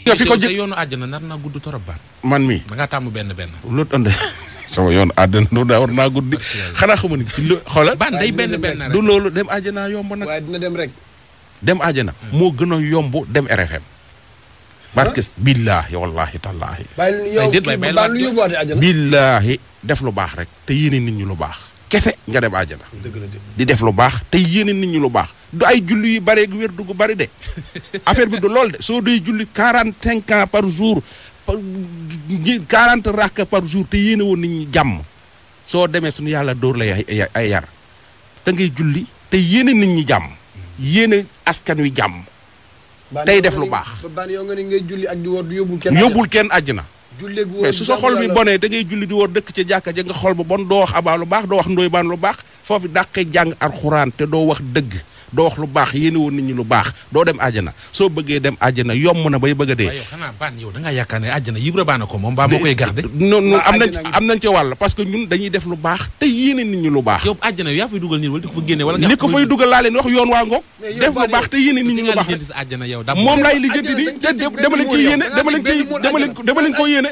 nga fi ko sa yoonu àjjana nar naa gudd torop baan. man mi da ngaa tàmm benn. lu ënd sama yoonu àddina du war naa guddi xanaa xamu ni xoolal. baan day benn rek du loolu dem àjjana yomb nag. waaye dina dem rek. dem àjjana moo gën a yomb dem RFM. barke billaahi wallaahi tallaahi. billaahi def lu baax rek te yéene nit ñi lu baax. kese nga dem àjjana. di def lu baax te yéene nit ñi lu baax. du ay julli yu bare wér dugg bari de affaire bi du lool de soo doy julli 45 ans par jour 40 rakka par jour te yéene woon nit ñi jàmm soo demee suñu yàlla dóor la ay yar te ngay julli te yéene nit ñi jàmm yéene askan wi jàmm tey def lu baax. baan yow nga ni ngay julli ak di woor du yóbbul kenn àjjana. julleeg woor mais su sa xol bi bonee te ngay julli di woor dëkk ca jàkka ja nga xol ba bon doo wax abaa lu baax doo wax ndoy baan lu baax foofu dàqee jàng alxuraan te doo wax dëgg doo wax lu baax yéene woon nit ñi lu baax doo dem àjjana soo bëggee dem àjjana yomb na bay bëgg a dee. waaye yow xanaa baan yow da ngaa yaakaar ne àjjana Ibra Baan ko moom baa moo koy garde. non am nañ ci wàll parce que ñun dañuy def lu baax te yéene nit ñi lu baax. yow àjjana yaa fay dugal nit wala di ko fa génne wala. li ko fay dugal laa leen wax yoon waa ngoog. def lu baax te yéene nit ñi lu baax moom laay lijjanti di dama leen ci yéene dama leen ko yéene.